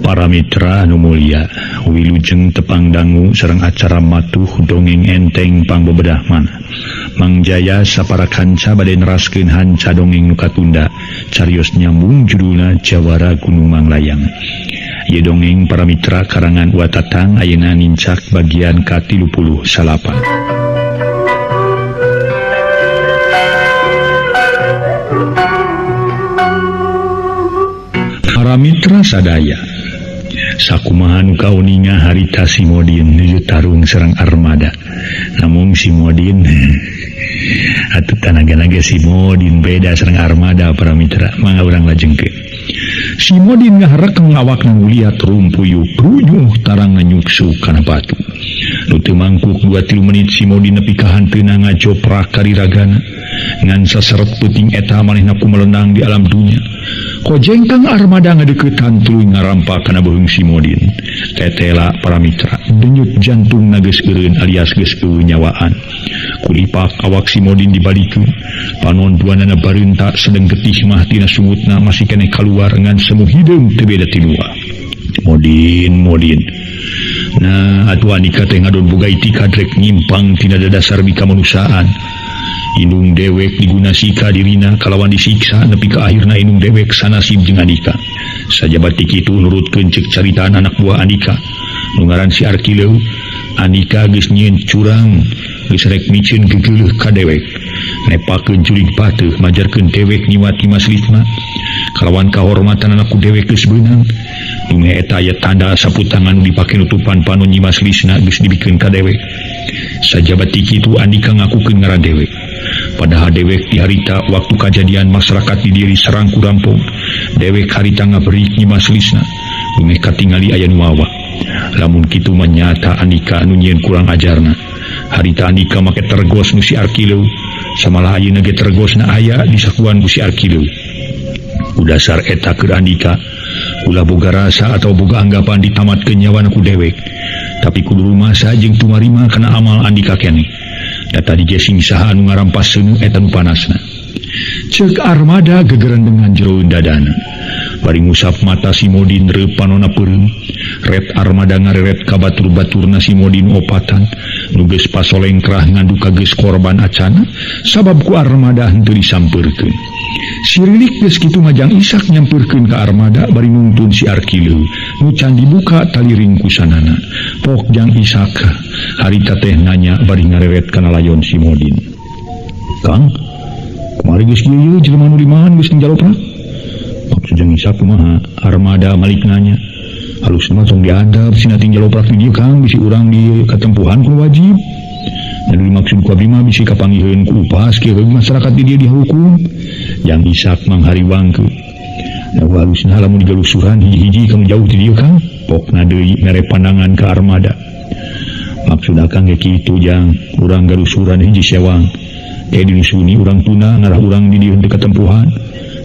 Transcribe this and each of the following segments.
Para mitra anu mulia, wilujeng tepang dangu sareng acara matuh dongeng enteng pangbebedah mana. Mang Jaya sapara kanca bade neraskeun hanca dongeng nu katunda, carios nyambung judulna Jawara Gunung Manglayang. Ieu dongeng para mitra karangan Wa Tatang ayeuna nincak bagian ka-39. Para mitra sadaya, sakumaha nu kauninga harita si Modin nuju tarung serang armada. Namung si Modin atuh tanaga-naga si Modin beda serang armada para mitra, mangga urang lajengkeun. Si Modin ngaharekeng awakna nguliat rumpuyuk runyuh tarang nganyuksu kana batu. Nu teu mangkuk 2-3 menit si Modin nepi ka hanteuna ngajoprak kariragana. Ngan saseret peuting eta manehna kumelenang di alam dunya. Kojengkang armada ngadeukeutan tuluy ngarampak kana beuheung si Modin. Tetela para mitra, denyut jantung geus eureun alias geus eueuh nyawaan. Kulipak awak si Modin dibalikeun. Panon duanana bareunta sedeng getih mah tina sungutna masih keneh kaluar ngan semu hideung teu beda ti dua. Modin, Modin. Nah, atuh Andika teh ngadon boga itikad rek nyimpang tina dadasar kamanusiaan. Indung dewek digunasika dirina kalawan disiksa nepi ka akhirna indung dewek sanasib jeung Andika. Sajabat kitu nurutkeun ceuk caritaan anak buah Andika. Nu ngaran si Arkileu, Andika geus nyieun curang, geus rek miceun gegeuleuh ka dewek. Nepakeun jurig pateuh majarkeun dewek nyiwati Mas Lisna. Kalawan kahormatan anak ku dewek geus beunang. Dumeh eta aya tanda sapu tangan dipake nutupan panon Nyi Mas Lisna geus dibikeun ka dewek. Sajabat kitu Andika ngakukeun ngaran dewek. Padahal dewek diharita waktu kajadian masyarakat di diri serang ku rampung. Dewek harita ngaberik Nyi Mas Lisna. Dumeh katingali aya nu wawa. Lamun kitu mah nyata Andika anu nyieun kurang ajarna. Harita Andika make tergos nu si Arkileu. Samalah ayeuna ge tergosna aya disakuan ku si Arkileu. Udasar eta keur Andika ulah boga rasa atau boga anggapan ditamatkeun nyawana ku dewek. Tapi kudu rumasa jeung tumarima kana amal Andika keneh. Da tadi ge sing saha anu ngarampas seuneu eta nu panasna. Ceuk armada gegerendengan jeroeun dadana. Bari ngusap mata si Modin reup panona peureum. Ret armada ngareret ka batur-baturna si Modin opatan. Nu geus pasolengkrah nganduka geus korban acana sabab ku armada henteu disampeurkeun. Sirilik geus kitu majang Isak nyampeurkeun ka armada bari nungtun si Arkileu nu can dibuka tali ringkusanana. Pok jang Isak harita teh nanya bari ngareret kana layon si Modin. Kang, kamari geus ieu jelema nu dimahan geus njaloprak. Maksud jang Isak kumaha? Armada malik nanya. Halus mah tong diadab sina ting jaloprak di dieu Kang, bisi urang di katempuhan ku wajib. Dan dimaksud ku abdi mah bisi kapanggiheun ku upas kieu masyarakat di dieu dihukum. Jang Isak manghariwangkeun. Da halusna lamun digalusuran hiji-hiji kamu jauh ti dieu Kang. Pokna deui mere pandangan ka armada. Maksud akang ge kitu jang, urang galusuran hiji sewang. Teh dinusuni urang tuna ngarah urang di dieu henteu katempuhan.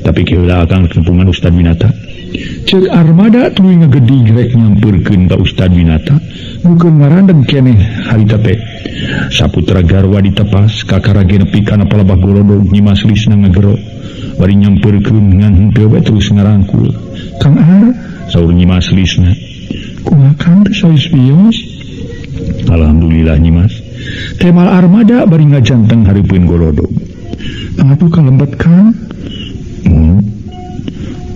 Tapi kieu heula akang tempungan Ustad Winata. Ceuk armada tuluy ngagedig rek nyampeurkeun ka Ustad Winata, bukeun ngarandeg keneh harita teh. Saputra garwa ditepas kakara ge nepi kana palebah golodog Nyi Mas Lisna ngagero. Bari nyampeurkeun ngan henteu we terus ngarangkul. Kang Ar, saur Nyi Mas Lisna. Kumaha Kang teh saeus bios? Alhamdulillah Nyi Mas. Temal armada bari ngajanteng hareupeun golodog. Atuh kalebet Kang.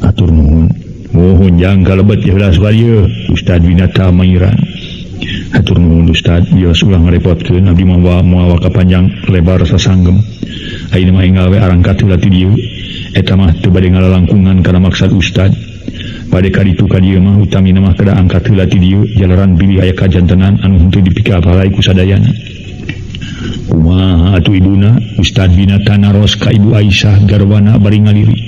Atur nuhun. Mohon jang kalebet ya ulah ieu Ustad Winata mangiran. Atur nuhun Ustad, bios ulah ngarepotkeun abdi mah moal waka panjang lebar sasanggem. Ayeuna mah enggal we arangkat heula ti dieu. Eta mah teu bade ngalalangkungan kana maksad Ustad. Bade ka ditu ka dieu mah utamina mah kada angkat heula ti dieu jalaran bilih aya kajantenan anu henteu dipikapalai ku sadayana. Kumaha atuh ibuna? Ustad Winata naros ka Ibu Aisyah garwana bari ngaliri.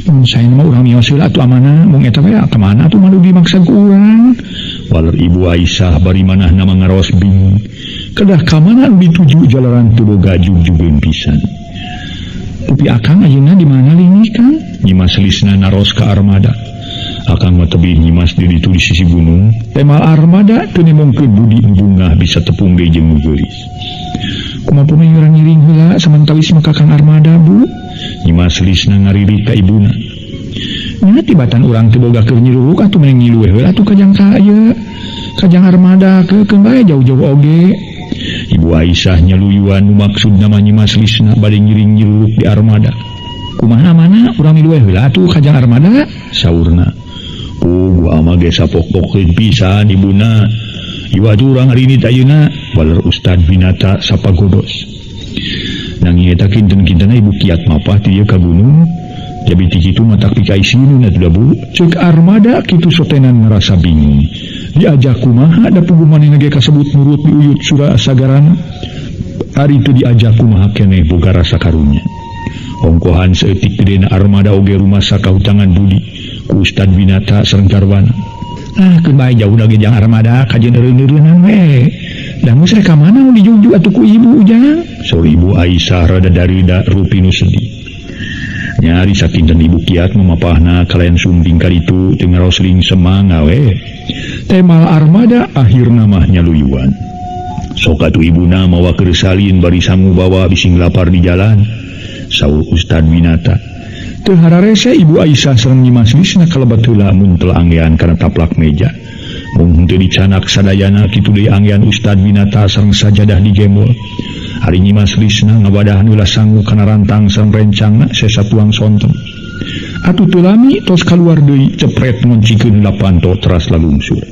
Mun saena mah urang mios heula atuh amanah, mung eta we ka mana atuh mah dimaksa ku urang. Waler Ibu Aisyah bari manahna mah ngaros bingung. Kedah ka mana nu dituju jalaran teu boga jugjugeun pisan. Tapi akang ayeuna di mana linggih Kang? Nyi Mas Lisna naros ka armada. Akang mah tebih Nyi Mas di ditu di sisi gunung. Temal armada teu nemongkeun budi bungah bisa tepung deui jeung nu geulis. Kumaha pun urang ngiring heula samantawis mah ka Kang Armada Bu? Nyi Mas Lisna ngaririk ka ibuna. Nya tibatan urang teu boga keur nyiruruk atuh mending ngilu we heula atuh kajang ka ieu. Kajang armada keun bae jauh-jauh oge. Ibu Aisyah nyaluyuan nu maksud nama Nyi Mas Lisna bade ngiring nyiruruk di armada. Kumaha mana urang milu we heula atuh kajang armada saurna. Oh, gua ama ge sapok-pokeun pisan ibuna. Ieu atuh urang arinit ayeuna waler Ustad Winata sapagodos. Nanging eta kinten-kintena Ibu Kiat mapah ti dieu ka gunung. Jadi ti kitu matak pikaisinun atuh da Bu. Ceuk armada kitu sotenan ngarasa bingung. Diajak kumaha da puguh manehna ge kasebut nurut diuyut sura sagarana. Ari teu diajak kumaha keneh boga rasa karunya. Ongkohan saeutik gedena armada oge rumasa kahutangan budi ku Ustad Winata sareng garwana. Ah, keun bae jauh lagi jang armada kajeun eureun-eureunan we. Da geus rek ka mana nu dijuju atuh ku ibu ujang? Saur Ibu Aisyah rada darida rupi nu sedih. Nyari sakinten Ibu Kiat mamapahna kalayan sumping kaditu teu ngarosling semanga we. Temal armada akhirna mah nyaluyuan. Sok atuh ibuna mawa keur salin bari sangu bawa bising lapar di jalan. Saur Ustad Winata. Teu hararese Ibu Aisyah sareng Nyi Mas Lisna kalebet heula mun teu anggean kana taplak meja. Mung henteu dicanak sadayana kitu deui anggean Ustad Winata sareng sajadah digembol. Ari Nyi Mas Lisna ngawadahan heula sangu kana rantang sareng rencangna sesa tuang sontong. Atuh teu lami tos kaluar deui cepret ngoncikeun heula panto teras lalungsur.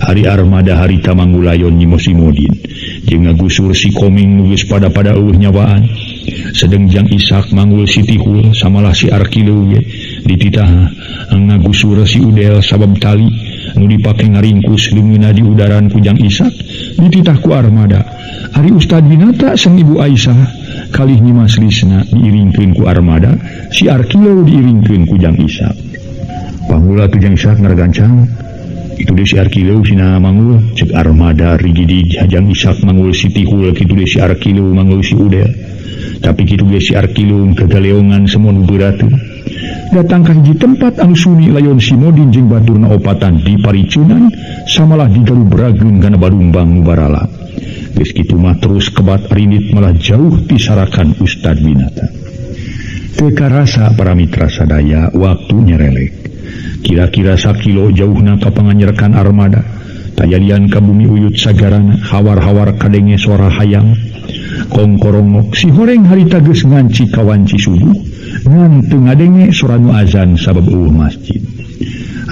Ari armada harita mangulayon Nyi Modin jeung ngagusur si Koming nu geus pada-pada eueuh nyawaan. Sedeng Jang Ishak manggul si Tihul samalah si Arkileu ge dititah ngagusur si Udel sabab tali nu dipake ngaringkus leungeunna di udaran ku Jang Ishak dititah ku armada. Ari Ustad Winata sareng Ibu Aisyah kalih Nyi Mas Lisna diiringkeun ku armada, si Arkileu diiringkeun ku Jang Ishak. Pangula tu Jang Ishak ngaragancang. Itu deui si Arkileu sina manggul ceuk armada rigidi Jang Ishak manggul si Tihul kitu deui si Arkileu manggul si Udel. Tapi kitu ge si Arkileu kagaleongan semon beuratu. Datang ka hiji tempat anu sunyi layon si Modin jeung baturna opatan di paricunan samalah digalubrageun kana barumbang nu barala. Geus kitu mah terus kebat rinit malah jauh tisarakan Ustad Winata. Teu karasa para mitra sadaya waktu nyerelek. Kira-kira sakilo jauhna ka panganyerekan armada. Tajadian ka bumi uyut sagarana hawar-hawar kadenge suara hayang. Kongkorongok si horeng harita geus nganci kawanci subuh ngan teu ngadenge sora nu azan sabab eueuh masjid.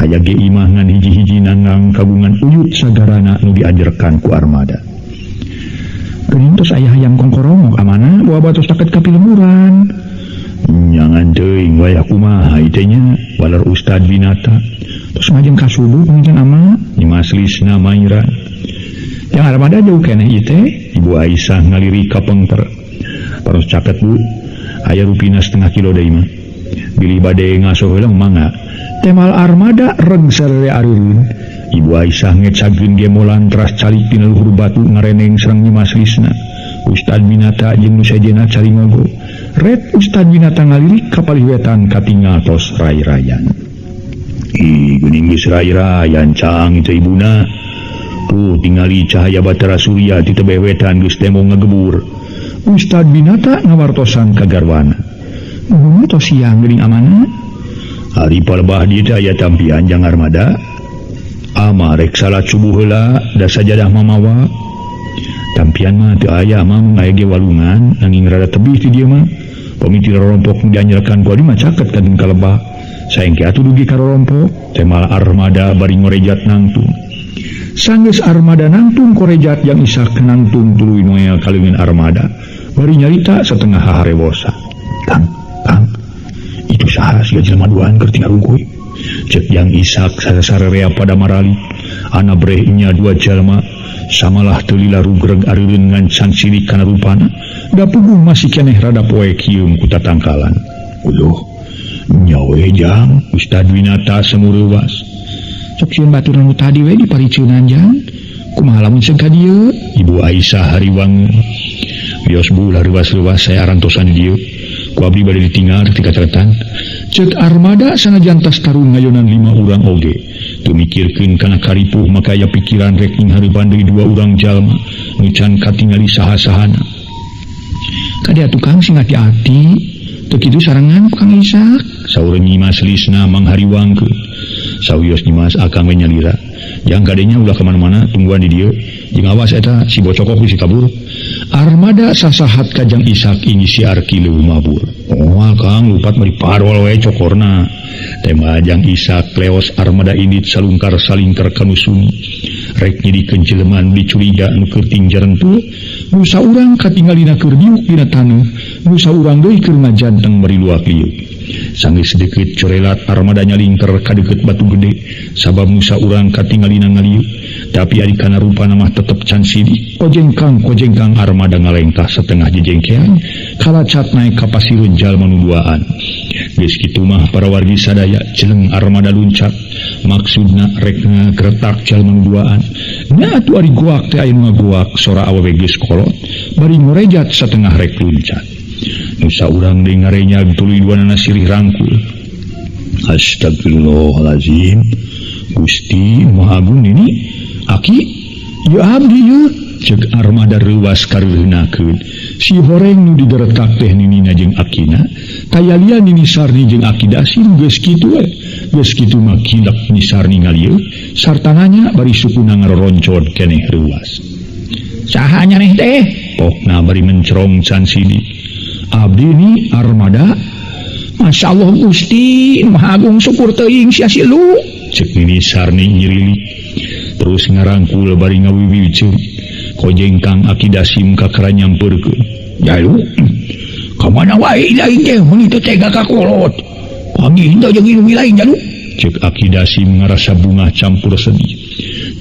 Aya ge imah ngan hiji-hiji nanggang kagungan uyut sagarana nu diajarkan ku armada. Geuning tos aya hayang kongkorongok amana bawa batos caket ka pilemuran. Nyangan teuing wae kumaha ieu teh nya waler Ustad Winata. Tos ngajeng ka subuh ngajeng ama Nyi Mas Lisna Maira. Yang armada jauh keneh ieu teh. Ibu Aisyah ngaliri ka pengter. Paros caket Bu, aya rupina setengah kilo deui mah. Bilih bade ngaso heula mangga. Temal armada reg sarere areureun. Ibu Aisyah ngecageun gemolan teras calik dina luhur batu ngareneng sareng Nyi Mas Lisna. Ustad Winata jeung nu sejenna cari ngogo. Ret Ustad Winata ngalirik ka palih wetan katingal tos rai-rayan. Ih, geuning geus rai-rayan caang teh ibuna. Tuh tingali cahaya batara surya ti tebeh wetan geus temo ngagebur. Ustad Winata ngawartosan ka garwana. Nuhun tos siang geuning amana. Ari palebah dieu teh aya tampian jang armada. Ama rek salat subuh heula da sajadah mamawa. Tampian mah teu aya mah aya ge walungan nanging rada tebih ti dieu mah. Pami ti rorompok dianjelkan ku abdi mah caket ka kalebah. Saeng ge atuh dugi ka rorompok teh malah armada bari ngorejat nangtung. Sanggeus armada nangtung korejat Jang Ishak nangtung tuluy noel ka leungeun armada bari nyarita setengah haharewosa. Kang, Kang, itu saha sia jelema duaan keur tinggal rungkuy? Ceuk Jang Ishak sarerea pada marali. Ana breh nya dua jalma samalah teu lila rugreg areureun ngancan sirik kana rupana. Da puguh masih keneh rada poek hieum ku tatangkalan. Uluh, nyawe Jang, Ustad Winata semureuwas. Sok sieun batur nu tadi we di pariceunan Jang. Kumaha lamun seung ka dieu? Ibu Aisyah hariwang. Wios Bu lah reuwas-reuwas saya arantosan di dieu. Ku abdi bade ditinggal ti kacaretan. Ceuk armada sanajan tas tarung ngayonan 5 urang oge. Teu mikirkeun kana karipuh maka aya pikiran rek nyinghareupan deui 2 urang jalma nu can katingali saha-sahana. Kade atuh Kang sing hati-hati. Teu kitu sarengan Kang Ishak. Saur Nyimas Lisna manghariwangkeun. Sawios Nyimas akang we nyalira. Jang kadenya ulah kemana-mana tungguan di dieu. Jeung awas eta si bocokok bisi kabur. Armada sasahat ka Jang Isak ini si Arki leuwih mabur. Moal Kang lupat mah diparol we cokorna. Tema Jang Isak leos armada indit salungkar salingkar kanu sunyi. Rek nyidikeun jelema nu dicuriga nu keur jarentul. Nu saurang katingalina keur diuk dina taneuh, nu saurang deui keur ngajanteng bari luak liuk. Sanggeus deukeut corelat armada nyalingker ka deukeut batu gede, sabab nu saurang katingalina ngaliuk. Tapi ari kana rupana mah tetep can sidik. Kojengkang armada ngalengkah setengah jejengkean, kalacat naik ka pasireun jalma nu duaan. Geus kitu mah para wargi sadaya jeleng armada luncat, maksudna rek ngagretak jalma nu duaan. Nya atuh ari goak teh aya nu ngagoak sora awewe geus kolot, bari ngorejat satengah rek luncat. Nu saurang deui ngarenyag tuluy duanana sirih rangkul. Astagfirullahalazim. Gusti Maha Agung ini aki ieu abdi ieu ceuk armada reuwas kareuhnakeun. Si horeng nu digeretak teh ninina jeung akina, tayalia Nini Sarni jeung Aki Dasim geus kitu we. Geus kitu mah kilek Nini Sarni ngalieu sarta nanya bari sukuna ngaroroncod keneh reuwas. Saha nyaneh teh? Pokna bari mencerong can sidik. Abdi ni armada. Masya Allah Gusti Maha Agung syukur teuing sia si lu. Ceuk Nini Sarni nyirilik. Terus ngarangkul bari ngawiwi ceuk. Kojengkang Aki Dasim kakara nyampeurkeun. Jalu. Ka mana wae lain teh mun teu tega ka kolot. Panggih teh jeung indung lain jalu. Ceuk Aki Dasim ngarasa bungah campur sedih.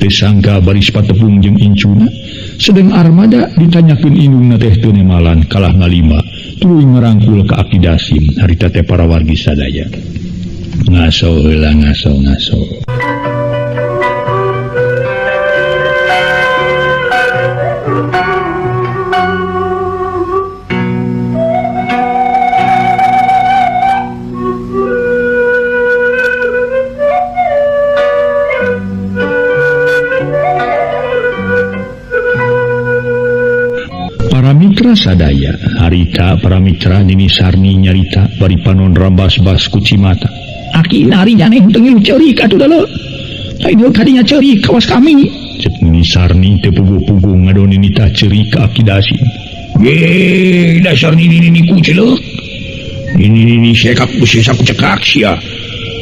Teu sangka baris patepung jeung incuna. Sedeng armada ditanyakeun indungna teh teu nemalan kalah ngalima. Tuluy ngarangkul ka Aki Dasim harita teh para wargi sadaya. Ngaso heula ngaso ngaso. Mitra sadaya harita para mitra Nini Sarni nyarita bari panon rambas-bas ku cimata. Aki nari nyaneh teu ngilu ceurik atuh da leuh. Lain heuh kadinya ceurik kawas kami. Ceuk Nini Sarni teu puguh-puguh ngadon Nini tah ceurik ka Aki Dasim. Ye dasar Nini nini ku ceuleuk. Nini nini sekak besi saku cekak sia.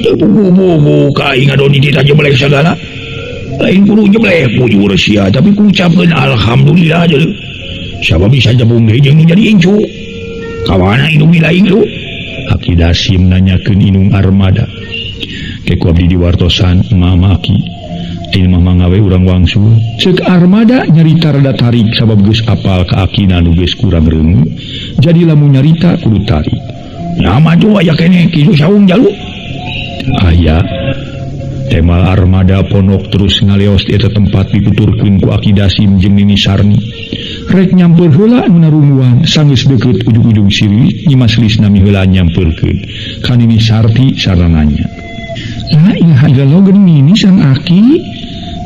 Teu puguh-puguh ka aing ngadon Nini tah jebleh sagala. Lain kudu jebleh bujur sia tapi ku ucapkeun alhamdulillah deuleu. Siapa bisa jebung deui jeung nu jadi incu? Kawana indung lain lu? Aki Dasim nanyakeun indung armada. Ke ku abdi diwartosan mama aki. Ayeuna mah mangawe urang wangsul. Ceuk armada nyarita rada tarik sabab geus apal ka akina nu geus kurang reuneu. Jadi lamun nyarita kudu tarik. Nya maju aya keneh kitu saung jalu. Aya temal armada ponok terus ngaleos di eta tempat dituturkeun ku Aki Dasim jeung Nini Sarni. Rek nyampeur heula nu narunguan sanggeus deukeut ujung-ujung siriwit Nyimas Lisna miheula nyampeurkeun ka Nini Sarti sarananya. La ilaha illallah geuning Nini sang aki.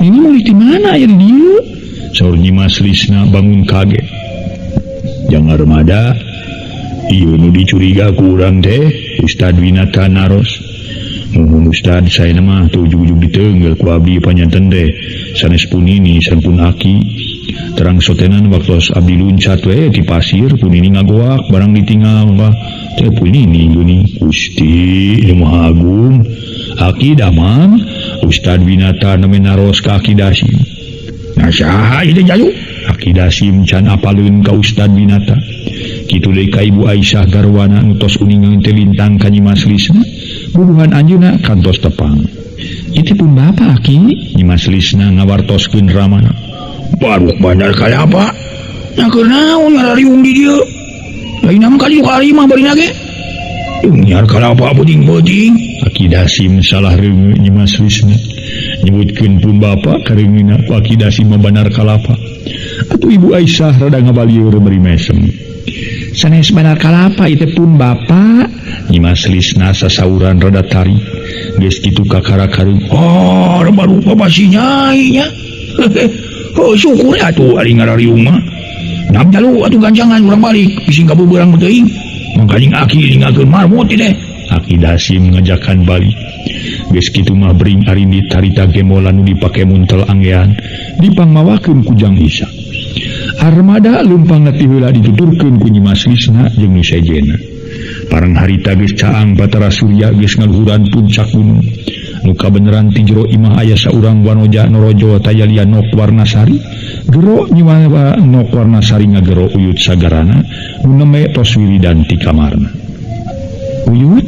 Nini mulih ti mana aya di dieu? Saur Nyimas Lisna bangun kaget. Jang armada ieu nu dicuriga ku urang teh Ustad Winata naros. Muhun Ustad saena mah teu ujug-ujug diteunggel ku abdi panyanten teh sanes pun Nini sampun aki. Terang sotenan waktu abdi luncat we di pasir pun ini ngagoak barang ditinggal bah teh pun ini geuning Gusti Nu Maha Agung Aki Damang Ustad Winata neme naros ka Aki Dasim. Nah saha ieu teh jalu? Aki Dasim can apaleun ka Ustad Winata. Kitu deui ka Ibu Aisyah garwana nu tos uningan teh lintang ka Nyimas Lisna. Bubuhan anjeunna kantos tepang. Itu pun bapa Aki? Nyimas Lisna ngawartoskeun ramana. Baru bandar kalapa? Nah keur naon ngarariung di dieu? Lain am kali ka imah bari nage. Nyiar kalapa peuting-peuting. Aki Dasim salah reuneu Nyimas Lisna. Nyebutkeun pun bapa kareungeuna ku Aki Dasim mah bandar kalapa. Atuh Ibu Aisyah rada ngabalieur bari mesem. Sanes bandar kalapa ieu teh pun bapa. Nyimas Lisna sasauran rada tarik. Geus kitu kakara kareung. Oh, baru pabasi nyai nya. Oh, syukur atuh ari ngarariung mah. Nam jalu atuh gancangan urang balik bising kabubeurang teuing. Mangkaning aki ninggalkeun marmut teh. Aki Dasim ngajakan balik. Geus kitu mah bring arindit harita gembolan nu dipake muntel anggean dipangmawakeun ku Jang Isak. Armada lumpang ti heula dituturkeun ku Nyi Mas Lisna jeung nu sejena. Parang harita geus caang Batara Surya geus ngaluhuran puncak gunung. Nu kabeneran ti jero imah aya saurang wanoja norojo tayalia nok warnasari. Gero Nyi Nok Warnasari ngagero Uyut Sagarana nu neme tos wiridan ti kamarna. Uyut,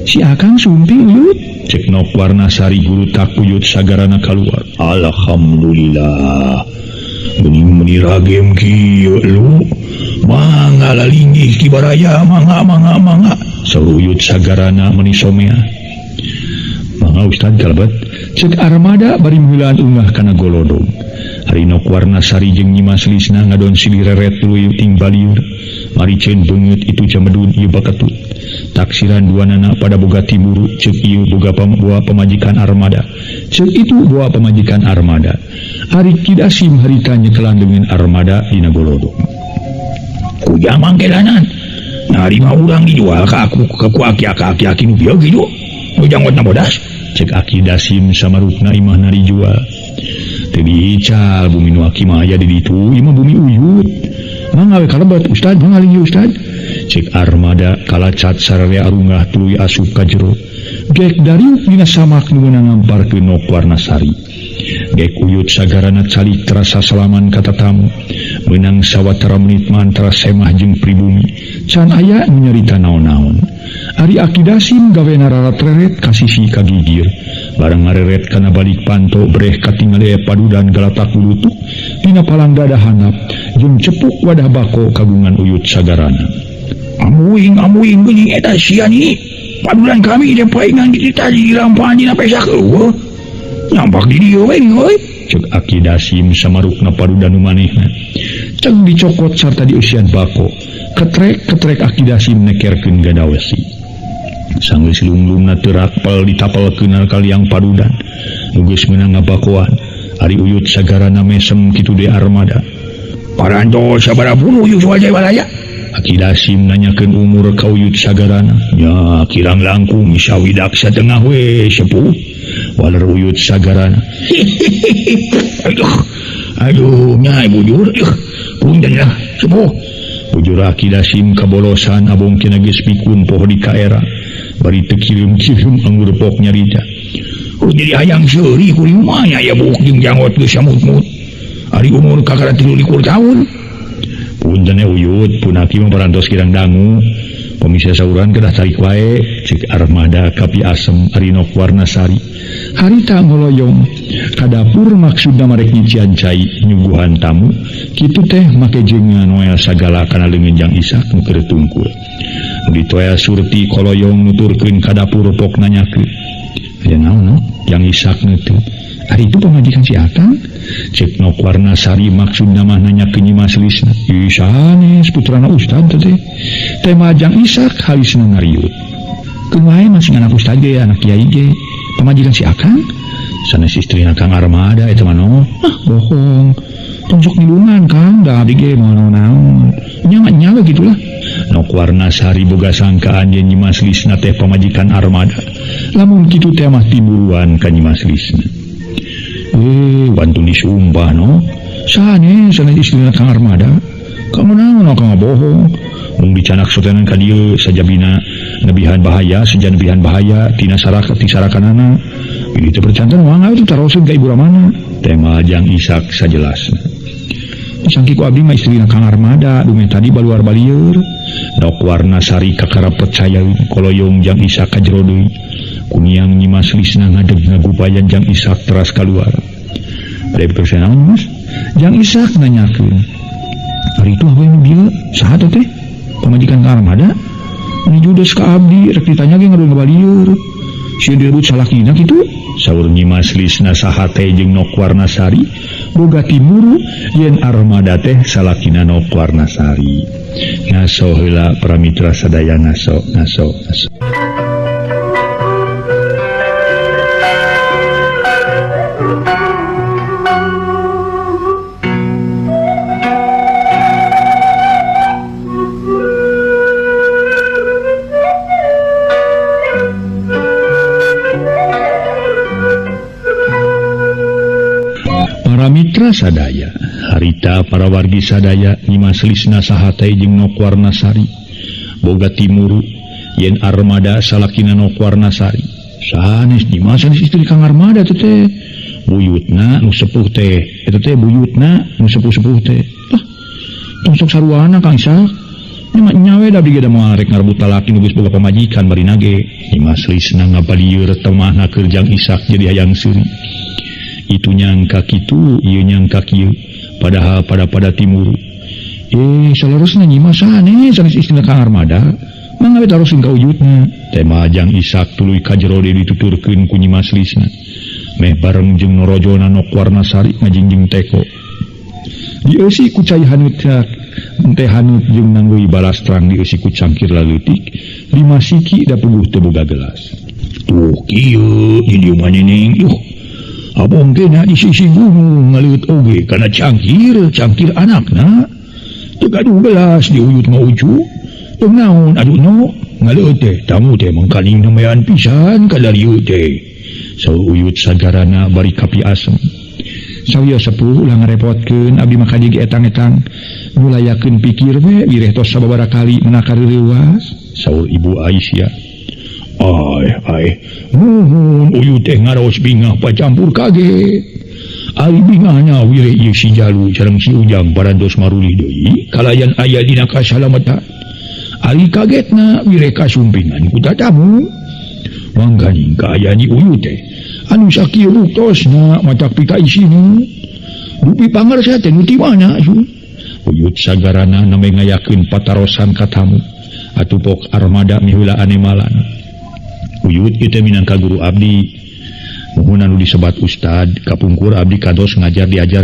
si Akang sumping Uyut. Cek Nok Warnasari guru tak Uyut Sagarana kaluar. Alhamdulillah. Geuning meuni ragem kieu lu. Mangga lalinggih ki baraya mangga mangga mangga. Saur Uyut Sagarana meuni somea. Mangga Ustad kalebet. Cek Armada bari meulaan ungah kana golodog. Ari Nok Warnasari jeung Nyi Mas Lisna ngadon silih reret tuluy ting balieur. Mariceun beungeut itu camedun ieu baketut. Taksiran duanana pada boga timuru ceuk ieu boga boa pamajikan Armada. Ceuk itu boa pamajikan Armada. Ari Ki Dasim harita nyekelan leungeun Armada dina golodog. Ku jamang kelanan. Narima urang dijual ka aku ka ku aki-aki nu bieu kitu. Nu janggotna bodas. Cek Aki Dasim samarukna imahna dijual. Teu diical bumi nu aki mah aya di ditu, imah bumi Uyut. Mangga we kalebet Ustad, mangga linggih Ustad. Cek Armada kalacat sararea arungah tuluy asup ka jero. Gek dariuk dina samak nu meunang ngamparkeun Nok Warnasari. Gek Uyut Sagarana calik terasa salaman ka tatamu. Meunang sawatara menit mantra semah jeung pribumi. Can aya nu nyarita naon-naon. Ari Aki Dasim gawena rarat-reret ka sisi kagigir. Bareng ngareret kana balik panto breh katingali padudan galatak bulutuk dina palang dada handap jeung cepuk wadah bako kagungan Uyut Sagarana. Amuing amuing geuning eta sia ni. Padudan kami teh paingan di tadi dilampahan dina pesak eueuh. Nyampak di dieu we euy. Cek Aki Dasim samarukna padudan nu manehna. Cek dicokot sarta dieusian bako. Ketrek-ketrek Aki Dasim nekerkeun gadawesi. Sanggeus lunglungna teu rakpel ditapelkeun kaliang padudan. Nu geus meunang ngabakoan. Ari Uyut Sagarana mesem kitu deui Armada. Parantos sabaraha bunuh ieu wajah balaya. Aki Dasim nanyakeun umur ka Uyut Sagarana. Nya kirang langkung sawidak satengah we sepuh. Waler Uyut Sagarana. Aduh, aduh nya bujur. Punten lah sepuh. Bujur Aki Dasim kabolosan abong kena geus pikun poho di kaera. Bari teu kirim-kirim anggur pok nyarita. Oh, jadi hayang seuri kuring mah nya aya buuk jeung janggot geus samut-mut. Ari umur kakara 23 tahun. Punten Uyut, pun aki mah parantos kirang dangu. Pamisa sauran kedah tarik wae, cek Armada kapi asem ari Nok Warnasari. Harita ngoloyong ka dapur maksudna marek nyician cai nyuguhan tamu. Kitu teh make jeung noel sagala kana leungeun Jang Isak nu keur tungkul. Nu ditoel Surti koloyong nuturkeun ka dapur pok nanyakeun. Aya naon no? Jang Isak neuteut. Ari itu pamajikan si Akang? Cek Nok Warnasari maksudna mah nanyakeun Nyi Mas Lisna. Ih sanes putrana Ustad teh. Tema Jang Isak halisna ngariut. Keun wae masih anak Ustad ge anak kiai ge. Pamajikan si Akang? Sanes istrina Kang Armada eta mah no. Ah bohong. Tong sok nilungan Kang, da abdi ge moal naon-naon. Nya mah nya we gitulah. Nok Warnasari boga sangkaan yen Nyi Mas Lisna teh pamajikan Armada. Lamun kitu teh mah tiburuan ka Nyi Mas Lisna. Wantun disumpah no. Sanes sanes istrina Kang Armada. Kamu naon Kang bohong. Mung dicanak sotenan ka dieu sajabina nebihan bahaya, seja nebihan bahaya tina saraka ti sarakanana. Ini teh percanten mangga itu taroseun ka ibu ramana. Tema Jang Isak sajelasna. Sangki ku abdi mah istrina Kang Armada, dumeh tadi baluar balieur. Nok Warnasari kakara percaya koloyong Jang Isak ka jero deui. Kuniang Nyi Mas Lisna ngadeg ngagupayan Jang Isak teras kaluar. Bade percaya naon Mas? Jang Isak nanyakeun. Ari itu apa yang bieu? Saha teh? Pamajikan Kang Armada? Ini judes ka abdi rek ditanya ge ngadon ngabalieur. Sieun direbut salakina kitu? Saur Nyi Mas Lisna saha teh jeung Nok Warnasari boga timuru yen Armada teh salakina Nok Warnasari. Ngaso heula para mitra sadaya ngaso ngaso ngaso. Para sadaya harita para wargi sadaya Nyimas Lisna sahatai jeung Nok Warnasari boga timuru yen Armada salakina Nok Warnasari sanes Nyimas sanes istri Kang Armada teh teh buyutna nu sepuh teh eta teh buyutna nu sepuh-sepuh teh ah tong sok saruana Kang Isak nya nyawe da abdi ge da moal rek ngarebut talaki nu geus boga pamajikan bari nage. Nyimas Lisna ngabalieur temahna keur Jang Isak jadi hayang seuri. Itu nyangka kitu ieu nyangka kieu padahal pada timur saleresna Nyimas sanes sanes istrina Kang Armada mangga we tarosin ka ujutna tema Jang Isak tuluy ka jero deui dituturkeun ku Nyimas Lisna meh bareng jeung norojona Nok Warnasari ngajingjing teko dieusi ku cai haneut teh haneut jeung nanggeui balastrang dieusi ku cangkir laleutik lima siki da puguh teu boga gelas tuh kieu di dieu mah neneng yuh abong ge na di sisi gunung ngaleut oge kana cangkir cangkir anakna teu gaduh gelas diuyut mah ucu teu naon aduh no ngaleut teh tamu teh mangkaning namayan pisan kadalieu teh saur Uyut sagarana bari kapi asem sawios sepuh ulah ngarepotkeun abdi mah kaji ge etang-etang nu layakeun pikir we wireh tos sababaraha kali menakar reuwas saur Ibu Aisyah. Ai ai nuhun Uyut teh ngaraos bingah pacampur kaget ari bingahna wireh ieu si Jalu sareng si Ujang parantos marulih deui kalayan aya dina kasalamatan ari kagetna wireh kasumpingan ku tatamu mangkaning kaayaan Uyut teh anu sakieu buktosna matak pika isinu dupi pangarsa teh nu ti mana su Uyut sagarana nambe ngayakeun patarosan ka tamu atuh pok Armada miheula anemalan Uyut ieu teh minangka guru abdi muhun anu disebat ustad kapungkur abdi kantos ngajar diajar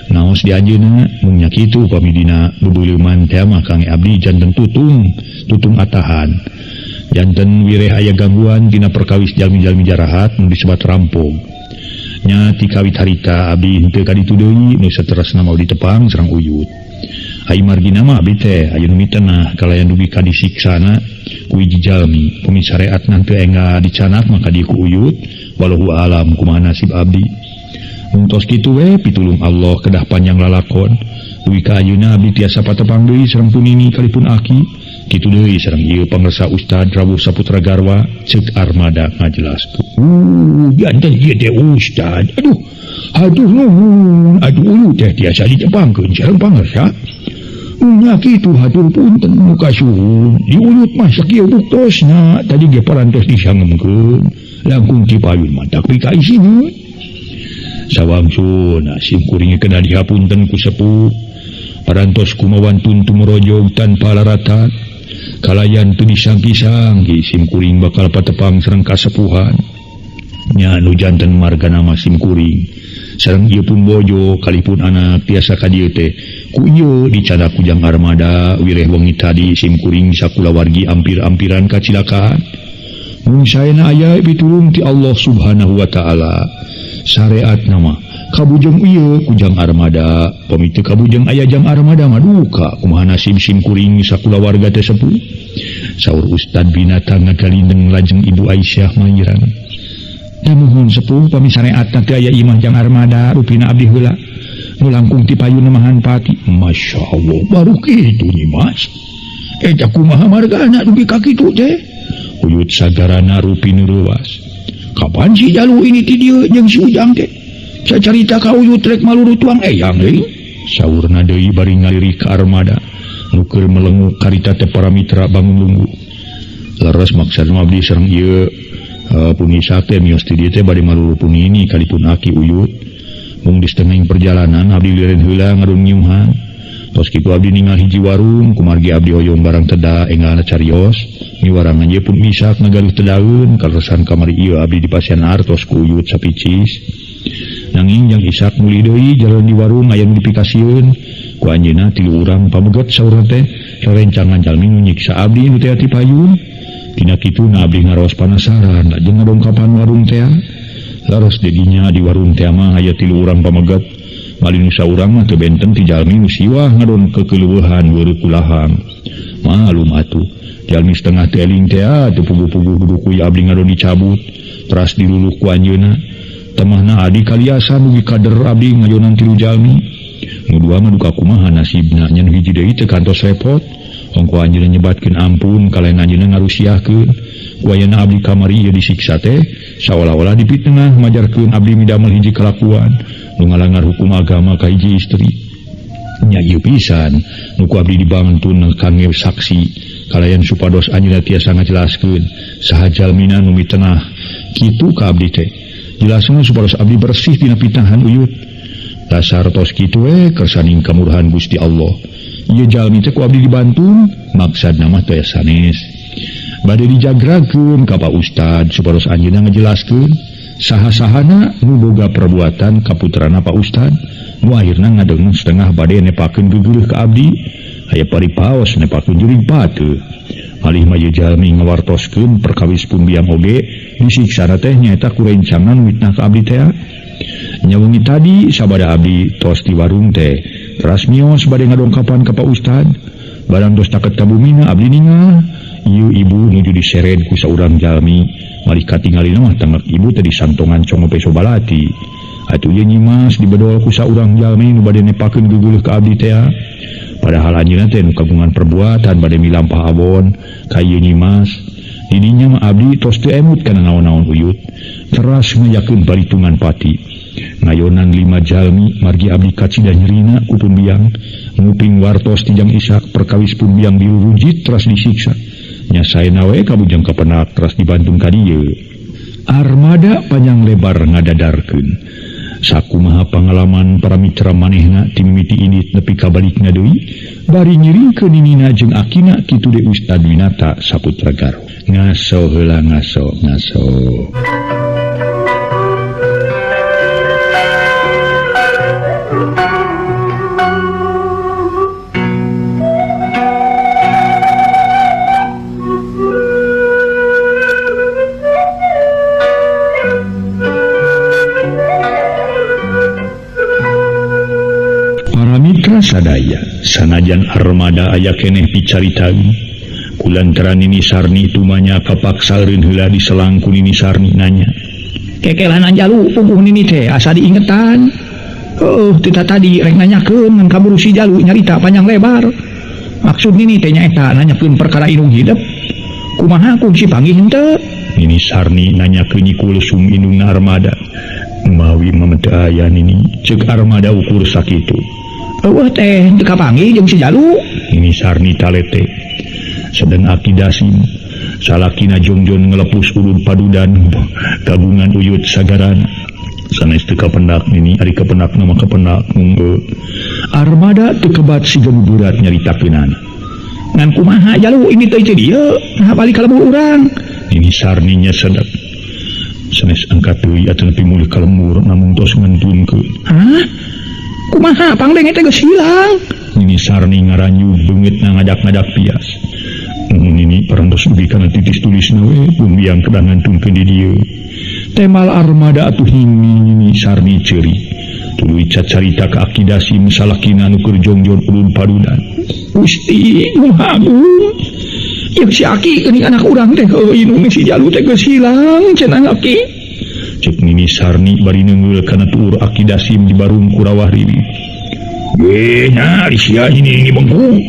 ngaos di anjeunna mung nya kitu upami dina beubeuleuman teh mah Kang abdi janten tutung tutung atahan janten wireh aya gangguan dina perkawis jalmi-jalmi jarahat nu disebat rampog nya ti kawit harita abdi henteu ka ditu deui nu saterasna mau ditepang sareng Uyut ai margina mah abdi teh aya nu mitenah kalayan dugi ka disiksana ku hiji jalmi pami sareatna teu enggal dicanak maka dieu ku Uyut walau alam kumaha nasib abdi mung tos kitu we pitulung Allah kedah panjang lalakon dugi ka ayeuna abdi tiasa patepang deui sareng punini kalipun aki kitu deui sareng ieu pangersa Ustad Rawuh Saputra Garwa ceuk Armada ngajelaskeun janten ieu teh Ustad aduh aduh nuhun aduh Uyut teh tiasa ditepangkeun sareng pangersa nya kitu hatur punten nu kasuhun di Uyut mah sakieu buktosna tadi ge parantos disangemkeun langkung ti payun mah tak pika isina sawangsun sim kuring kena dihapunten ku sepuh parantos kumawantun tumurojog tanpa laratan kalayan teu disangki-sangki sim kuring bakal patepang sareng kasepuhan nya nu janten marga nama sim kuring sareng ieu pun bojo kalipun anak tiasa ka dieu teh ku ieu dicadak ku Jang Armada wireh wengi tadi sim kuring sakulawargi ampir-ampiran kacilakaan mung saena aya pitulung ti Allah Subhanahu wa taala sareat nama kabujeng ieu ku Jang Armada pami teu kabujeng aya Jang Armada mah duka kumaha nasib sim kuring sakulawarga teh sepuh saur Ustad Binatang ngagalindeng lajeng Ibu Aisyah mangirang da muhun sepuh pami sareatna teh aya imah Jang Armada rupina abdi heula nu langkung ti payun nemahan pati Masya Allah baru kitu Nyimas eta kumaha margana dugi ka kitu teh Uyut sagarana rupi nu reuwas kapan si Jalu ini ti dieu jeung si Ujang teh sacarita ka Uyut rek maluru tuang eyang deui saurna deui bari ngalirik ka Armada nu keur melengu karita teh para mitra bangun lungguh leres maksudna abdi sareng ieu punisa teh mios ti dieu teh bade maluru punini kalipun aki Uyut mung di setengah perjalanan abdi liren heula ngadon ngiuhan tos kitu abdi ningal hiji warung kumargi abdi hoyong barang teda enggalna carios miwarangan ieu pun misak ngagaduh tedaeun kaleresan kamari ieu abdi dipasihan artos ku Uyut sapicis nanging Jang Isak mulih deui jalan di warung aya nu dipikasieun ku anjeunna tilu urang pameget saurna teh sarencangan jalmi nu nyiksa abdi nu teh ti payun tina kituna abdi ngaraos panasaran lajeng ngadongkapan warung teh laras dedinya di warung teh mah aya tilu urang pameget bali nu saurang mah teu benten ti jalmi nu siwah ngadon kekeleueuhan weureu kulahang malum atuh jalmi setengah teh eling teh teu puguh-puguh kudu kuy abdi ngadon dicabut teras diluluh ku anjeunna Temahna adi kaliasan dugi kader abdi ngajonan 3 jalmi. Nu dua mah duka kumaha nasibna nya nu hiji deui teu kantos repot. Ongko anjeunna nyebatkeun ampun kalayan anjeunna ngarusiahkeun. Ku ayeuna abdi kamari ieu disiksa teh saolah-olah dipitnah majarkeun abdi midamel hiji kalakuan nu ngalangar hukum agama ka hiji istri. Nya ieu pisan nu ku abdi dibantun kangge saksi kalayan supados anjeunna tiasa ngajelaskeun saha jalmina nu mitenah kitu ka abdi teh. Jelasna supados abdi bersih tina fitnahan uyut. Dasar tos kitu we kersaning kamurahan Gusti Allah. Ieu jalmi teh ku abdi dibantun maksudna mah teh sanes. Bade dijagrakeun ka Pak Ustad supados anjeunna ngajelaskeun saha-sahana nu boga perbuatan ka putrana Pak Ustad. Nu akhirna ngadeung setengah bade nepakeun gegeuleuh ka abdi. Aya paripaos nepakeun jurig pate. Alih mah ieu jalmi ngawartoskeun perkawis pun biang oge disiksana teh nyaeta ku rencangan mitnah ka abdi teh. Nya wengi tadi sabada abdi tos di warung teh teras mios bade ngadongkapan ka Pak Ustad. Barang tos taket ka bumina abdi ningal ieu ibu nuju diseret ku saurang jalmi. Malih katingalina mah tangak ibu teh disantongan congo peso balati. Atuh ieu nyimas dibedol ku saurang jalmi nu bade nepakeun gegeuleuh ka abdi teh. Padahal anjeunna teh nu kagungan perbuatan bade milampah abon ka ieu nyimas. Didinya mah abdi tos teu emut kana naon-naon uyut. Teras ngayakeun paritungan pati. Ngayonan 5 jalmi margi abdi kacida nyerina ku pun biang. Nguping wartos ti Jang Isak perkawis pun biang dirurujit teras disiksa. Nya saena we ka bujang kapenak teras dibantung ka dieu. Armada panjang lebar ngadadarkeun. Sakumaha pangalaman para mitra manehna ti mimiti indit nepi ka balikna deui bari ngiringkeun ninina jeung akina kitu deui Ustad Winata Saputra Garo. Ngaso heula ngaso ngaso. Sadaya sanajan armada aya keneh picaritaeun kulantaran Nini Sarni tumanya kapaksa eureun heula diselang ku Nini Sarni nanya kekelanan jalu puguh Nini teh asa diingetan heuh teu tadi rek nanyakeun ngan kaburu si jalu nyarita panjang lebar maksud Nini teh nyaeta nanyakeun perkara indung hidep kumaha kungsi panggih henteu. Nini Sarni nanyakeun Nyi Kulsum indungna armada mawi mah teu aya Nini ceuk armada ukur sakitu. Eueuh teh teu kapanggih jeung si jalu. Nini Sarni talete sedang Aki Dasim salakina jongjon ngelepus ulun padudan kagungan uyut sagarana sanes teu kapendak Nini ari kapendak mah kapendak mung armada teu kebat siga nu berat nyaritakeunana ngan kumaha jalu ini teh dieu nah balik ka lembur urang. Nini Sarni nya sedek sanes angkat deui atuh nepi mulih ka lembur namung tos ngentunkeun. Hah kumaha pangdeng teh geus hilang. Nini Sarni ngaranyu beungeutna ngadak-ngadak pias. Mun nini parantos dugi kana titis tulisna we pun biang kedah ngantunkeun di dieu. Temal armada atuh himi Nini Sarni ceuri. Tuluy cacarita ka Aki Dasim salakina nu keur jongjon ulun padudan. Gusti nu agung. Ieu si Aki geuning anak urang teh heueuh indung si jalu teh geus hilang cenah Aki. Cek Nini Sarni bari neungeul kana tuur Aki Dasim di barung kurawah riwi. Ge nya sia ini ini bengkung.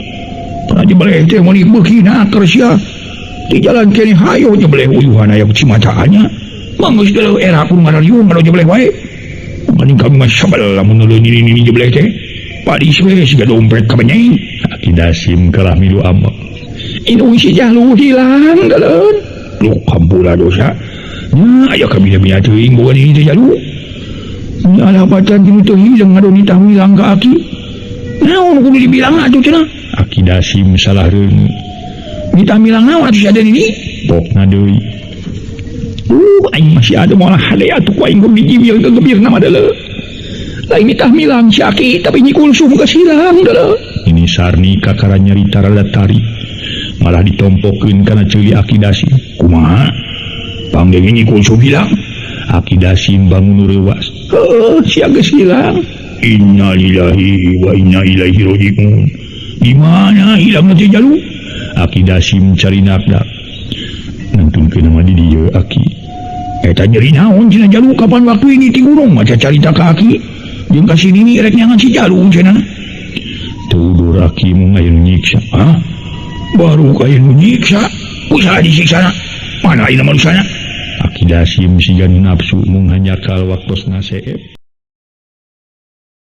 Pernah jebeleh teh meuni beuki keur sia. Di jalan kene hayo jebeleh uyuhan aya cimataannya. Manggeus deuleu era kudu ngarariung kalau jebeleh wae. Mending kami mah sabel lamun neuleuh nini nini jebeleh teh. Padis we siga dompet ka benyeng. Aki Dasim kalah milu amek. Indung si jalu hilang daleun. Lu kampura dosa. Nya aya kabina-bina teuing boga nini teh jalu. Nya alapatan tinu teu hilang ngadon nitah milang ka aki. Naon kudu dibilang atuh cenah? Aki Dasim salah reuneu. Nitah milang naon atuh si Aden ini? Pokna deui. Aing masih ada moal hade atuh ku aing gebieu gegebirna mah deuleu. Lain nitah milang si aki tapi Nyi Kulsum geus hilang deuleu. Nini Sarni kakara nyarita rada tarik. Malah ditompokeun kana ceuli Aki Dasim. Kumaha? Pangdenge Nyi Kulsum hilang? Aki Dasim bangun reuwas. Heuh, sia geus hilang. Innalillahi wa inna ilaihi rajiun. Di mana hilang teh jalu? Aki Dasim cari nakdak. Nangtunkeun mah di dieu Aki. Eta nyeri naon cenah Jalu kapan waktu ini ti gunung maca carita ka aki jeung ka si Nini rek nyangan si Jalu cenah. Tudur aki mung aya nu nyiksa. Hah? Baru aya nu nyiksa. Usaha disiksana. Mana ayeuna manusiana? Aki Dasim siga nu nafsu mung hanjakal waktosna seep.